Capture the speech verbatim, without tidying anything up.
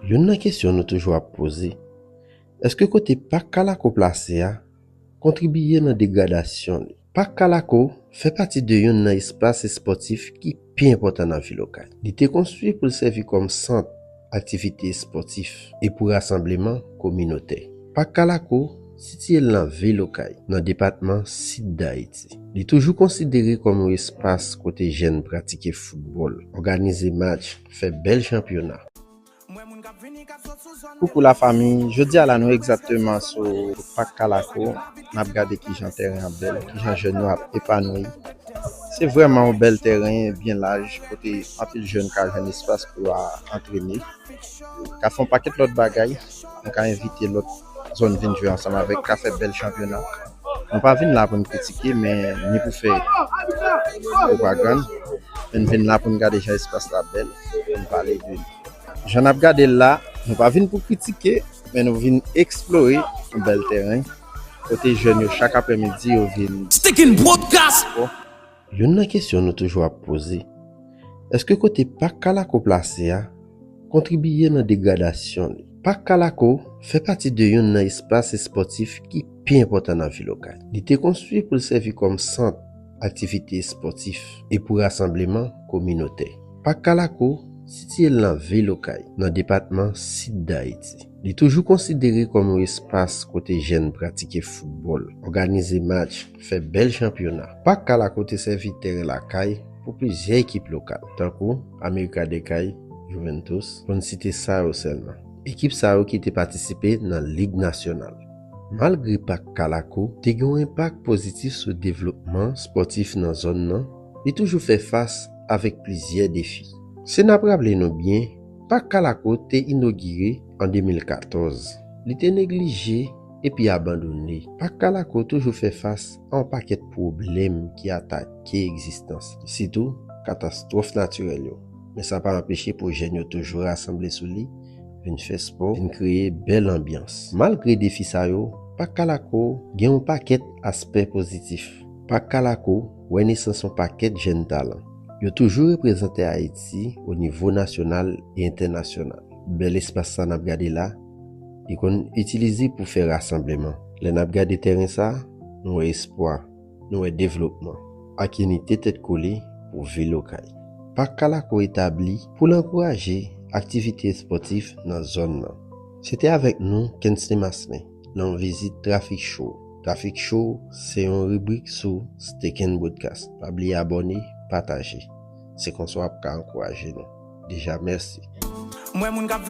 Youn nan kesyon nou toujou ap poze, èske kote Pak Kalako plase a kontribiye nan degradasyon li? Pak Kalako fè pati de youn nan espas espòtif ki pi enpòtan nan vil Okay. Li te konstwi pou l sèvi kòm sant aktivite espòtif e pou rasanbleman kominotè. Pak Kalako sitiye l nan vil Okay, nan depatman Sid Dayiti. Li toujou konsidere kòm yon espas kote jèn pratike foutbòl, òganize match, fè bèl chanpyona. Koukou la fami, jodi a la nou egzakteman sou Pak Kalako. N ap gade kijan tèren an bèl, kijan jèn yo ap epanouyi. Se vrèman yon bèl tèren, byen laj, kote anpil jèn ka jwenn espas pou yo antrene. Ka fè yon pakèt lòt bagay, nou ka envite lòt zòn vin jwe ansanm avèk, ka fè bèl chanpyona. Nou pa vin la pou n kritike, men ni pou fè pwopagann, men n vin la pou n gade jan espas la bèl, pou n pale de li. Jan n ap gade l la, nou pa vin pou kritike, men nou vin eksplore yon bèl tèren, kote jèn yo chak aprèmidi yo vin. Sticking Broadcast. Youn nan kesyon nou toujou ap poze, èske kote Pak Kalako plase a kontribiye nan degradasyon li? Pak Kalako fè pati de youn nan espas espòtif ki pi enpòtan nan vil Okay. Li te konstwi pou l sèvi kòm sant aktivite espòtif e pou rasanbleman kominotè. Pak Kalako sitiye l nan vil Okay, nan depatman Sid Dayiti. Li toujou konsidere kòm yon espas kote jèn pratike foutbòl, òganize match, fè bèl chanpyona. Pak Kalako te sèvi tèren lakay pou plizyè ekip lokal, tankou América de Cali, Juventus, pou n site sa yo sèlman. Ekip sa yo ki te patisipe nan Lig Nasyonal. Malgre Pak Kalako te gen yon enpak pozitif sou devlopman espòtif nan zòn nan, li toujou fè fas avèk plizyè defi. Si n ap raple nou byen, Pak Kalako te inogire an de mil katòz. Li te neglije epi abandone. Pak Kalako toujou fè fas a yon pakèt pwoblèm ki atake egzistans li, sitou katastwòf natirèl yo. Men sa pa anpeche pou jèn yo toujou rasanble sou li, vin fè spò, vin kreye bèl anbyans. Malgre defi sa yo, Pak Kalako gen yon pakèt aspè pozitif. Pak Kalako wè nesans yon pakèt jèn talan. Yo toujou reprezante Ayiti o nivo nasyonal e entènasyonal. Bèl espas sa n ap gade la, li konn itilize pou fè rasanbleman. Lè n ap gade tèren sa, nou wè espwa, nou wè devlopman, ak inite tèt kole pou vil Okay. Pak Kalako etabli pou l ankouraje aktivite espòtif nan zòn nan. Se te avèk nou, Kensley Maslen, nan yon vizit Traffic Show. Traffic Show se yon ribrik sou Steak and Broadcast. Pa bliye abòne, pataje. Se konsa w ap ka ankouraje nou. Deja, mèsi. Mwen moun k ap